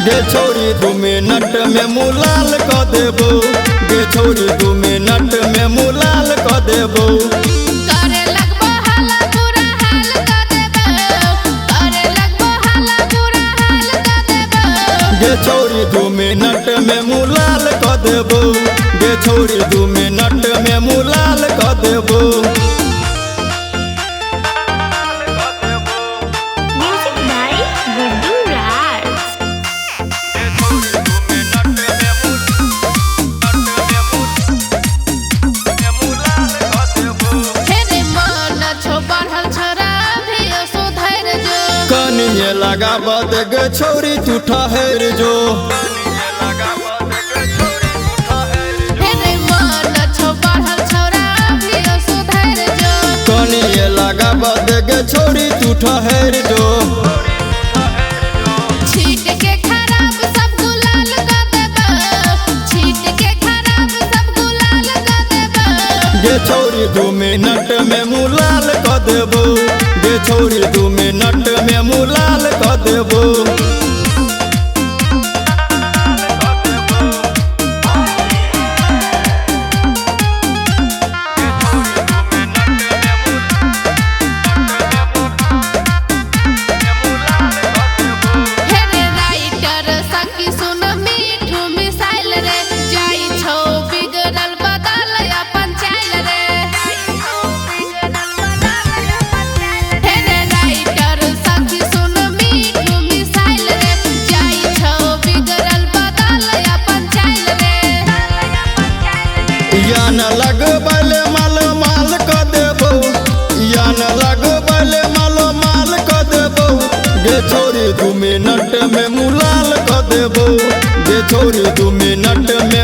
गे छौरी 2 मिनट में मुलाल क देबो। गे छौरी 2 मिनट में मुलाल क देबो। करे लगबो हाला बुरा हाल क देबो। करे लगबो हाला बुरा हाल क देबो। गे छौरी 2 मिनट में मुलाल क देबो। गे छौरी 2 मिनट में मुलाल क देबो। Music by Guddu Raj. हे रे मन छौ बढ़ल छोरा भी सुधर जो। कनिए लगाब दे गे छौरी तू ठहर जो। हे रे मन छौ बढ़ल छोरा भी सुधर जो। कनिए लगाब दे गे छौरी तू ठहर जो। छीट के खराब सब गुलाल क देबो। छीट के खराब सब गुलाल क देबो। गे छौरी 2 मिनट में मुलाल क देबो। गे छौरी 2 मिनट में मुलाल क देबो। हे रे राइटर सखी सुन मीठू मिसाइल रे। जाई छौ बिगड़ल बदल अपन चाइल रे। हे रे राइटर सखी सुन मीठू मिसाइल रे। जाई छौ बिगड़ल बदल अपन चाइल रे। या न लगबल माल माल क देबो। या न लगबल माल माल क देबो। गे छौरी 2 मिनट में मुलाल क देबो। गे छौरी 2 मिनट में